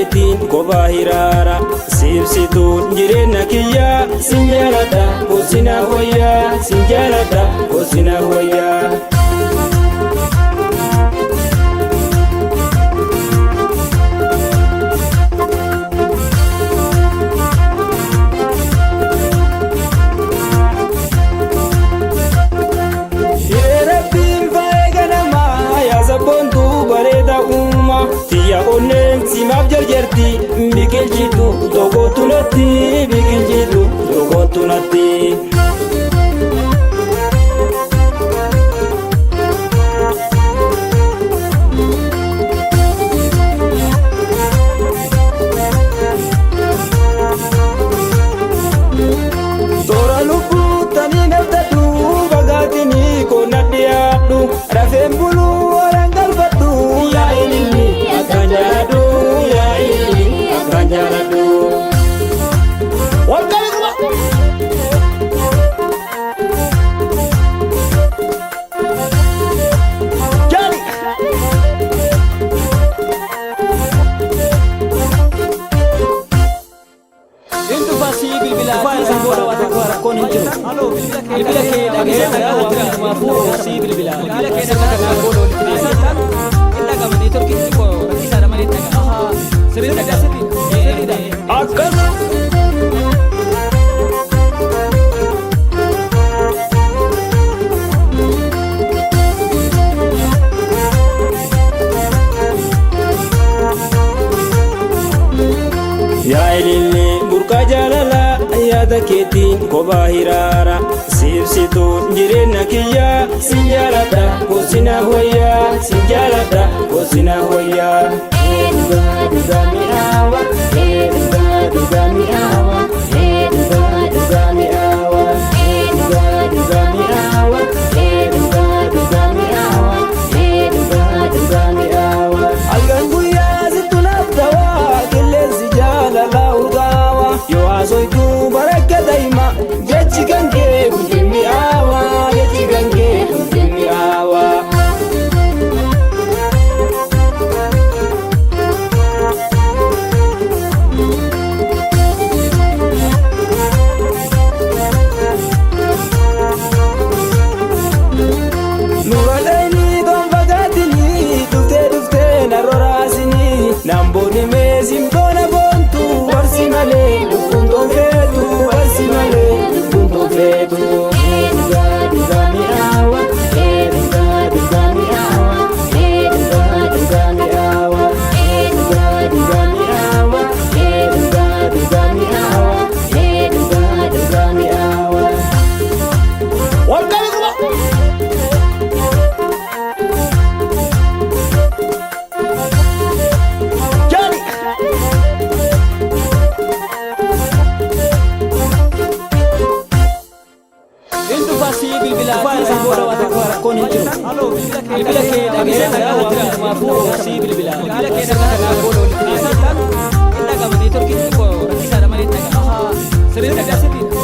Keetiin kophaa hiraara siibsituun jireenya kiyyaa sin jaaladha kosina wayyaa sin jaaladha kosina wayyaa. Rabbiin faaya ganamaa yaa sabboontuu bareeda uumaa tiyya onneen simaaf jarjarti biqilchitu tokkotu natti biqilchitu tokkotu natti. Toora lubbuu tanii naftadhu fagaatinii koona dhiyaadhu rafeen buluu waraan galfadhu yaa ililli akkaan jaaladhu yaa ililli akkaan jaaladhu. Inni bilbilaa fi booda waa tokko rakkoon hin jiru. Bilbila kee dhaga'ee nagaa hundumaafuu sii bilbila. Bilbila kee dhaga'ee nagaa booda walitti deebi'a. Hin dhaga'ama neetworkiin xiqqoo rakkisaadha malee hin dhaga'ama. Sirrii dhaga'ama. Sirriidha. Akkas. Yaa ililli burqaa jaalalaa yaada keetiin kophaa hiraara siibsituun jireenya kiyyaa sin jaaladha kosina wayyaa sin jaaladha kosina wayyaa. Dhugaa dhugaa mi'aawa dhugaa dhugaa mi'aawa dhugaa dhugaa mi'aawa dhugaa dhugaa mi'aawa dhugaa dhugaa mi'aawa dhugaa dhugaa mi'aawa. Halkan guyyaa sittu naaf ta'aa qilleensi jaalalaa urgaawa yoo haasoytuu barakka hima jechi kan kee hundi mi'aawa jechi kan kee hundi mi'aawa. Nuraleeni gonfagaatinii dhuftee dhuftee narroraasinii namboonni meesin boona boontu barsi malee lubbuun toonfeetu barsi malee lubbuun toonfeetu. Dhugaa dhugaa mi'aawa dhugaa dhugaa mi'aawa dhugaa dhugaa mi'aawa dhugaa dhugaa mi'aawa dhugaa dhugaa mi'aawa dhugaa dhugaa mi'aawa. Inni dhufaa bilbilaa fi booda waa tokko rakkoon hin jiru. Bilbila kee dhaga'ee nagaa hundumaafuu sii bilbila. Bilbila kee dhaga'ee nagaa booda walitti deebi'a. Hin dhaga'ama neetworkiin xiqqoo rakkisaadha malee hin dhaga'ama. Sirrii dhaga'ama.